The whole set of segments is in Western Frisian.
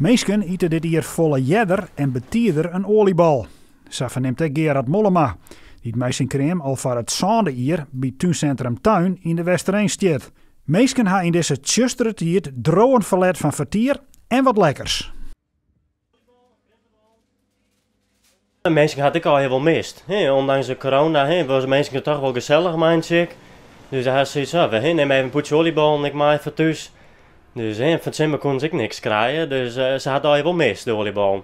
Minsken ite dit jier folle earder en betider in oaljebal. Sa fernimt ek Gerard Mollema, dy't mei syn kream al foar it sânde jier by túnsintrum Tuin yn De Westereen stiet. Minsken ha yn dizze tsjustere tiid driuwend ferlet fan fertier en wat lekkers. De minsken ha it ek allegear wol mist. Ondanks de corona wolle minsken it toch wol gesellich meitsje. Dus ha se soks, we nimme even in pûdsje oaljebollen ek mei foar thús. Dus fan 't simmer koene se ek niks krije, dus se ha it allegear wol mist, de oaljebollen.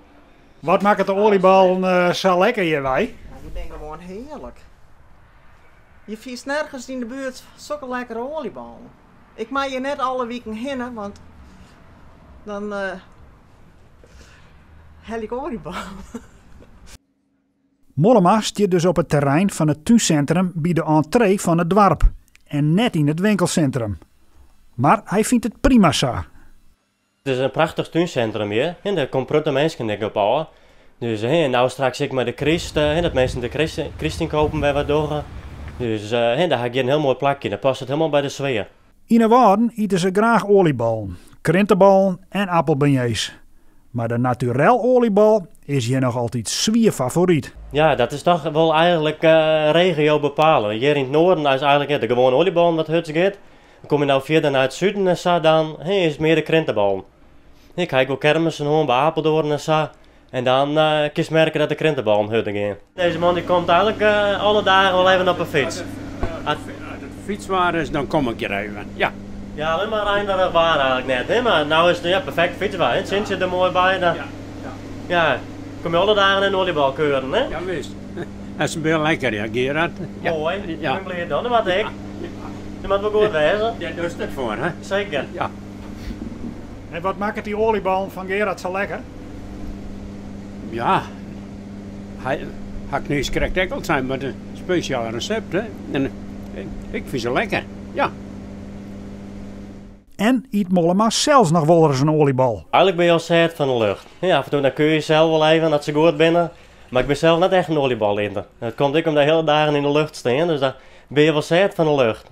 Wat makket de oaljebollen sa lekker hjirwei? Ja, dy binne gewoan hearlik. Je fynst nergens yn de buert sokke lekkere oaljebollen. Ik mei hjir net alle wiken hinne, want dan helje ik oaljebollen. Mollema stiet dus op it terrein fan it túnsintrum by de entree fan it doarp en net yn it winkelsintrum. Mar hy fynt it prima sa. It is in prachtich túnsintrum hjir en dêr komme protte minsken ek op ôf. Dus hè, no straks ek mei de kryst, hè, dat minsken de kryst, krystynkopen wer wat dogge. Dus hè, dêr ha ik hjir in hiel moai plakje, dat past it hielendal by de sfear. Yn 'e Wâlden ite se graach oaljebollen, krintebollen en appelbeignets. Mar de naturel oaljebol is hjir noch altyd swier favoryt. Ja, dat is toch wol eigenlik regio bepalend. Hjir yn it noarden is eigenlik de gewoane oaljebollen wat hurdst giet. Dan kom je no fierder nei it suden en sa, dan is it mear de krintebollen. Ik ha ek wol kermissen hân by Apeldoorn en sa. En dan kinst merke dat de krintebollen hurder gean. Deze man die komt eigenlik alle dagen wol even op 'e fyts. As it fytswaar is, dan kom ik hjir even, ja. Ja, allinne mar reinerich waar eigenlik net, hè? Mar no is it ja, perfekt fytswaar, hè? It sintsje der moai by. Dan, ja, kom je alle dagen in oaljebol keuren, hè? Ja, wist. Dat is hiel lekker, ja, Gerard. Ja. Moai, ik bin bliid dan, dat moat ek. Dat moat wol goed wêze. Dêr dochst it foar, hè? Seker. Ja. En wat makket dy oaljeballen fan Gerard sa lekker? Ja, hy ha ik niis krekt ek al sein, mar in spesjaal resept, hè. En ik fyn se lekker, ja. En yt Mollema sels noch wolris in oaljebal? Eigenlik bin je al sêd fan de lucht. Ja, af en toe dan keur je sels wol even as se goed binne. Mar ik bin sels net echt in oaljebaliter. Dat komt ek omdat je hiele dagen yn de lucht stean, dus dan bin je wol sêd fan de lucht.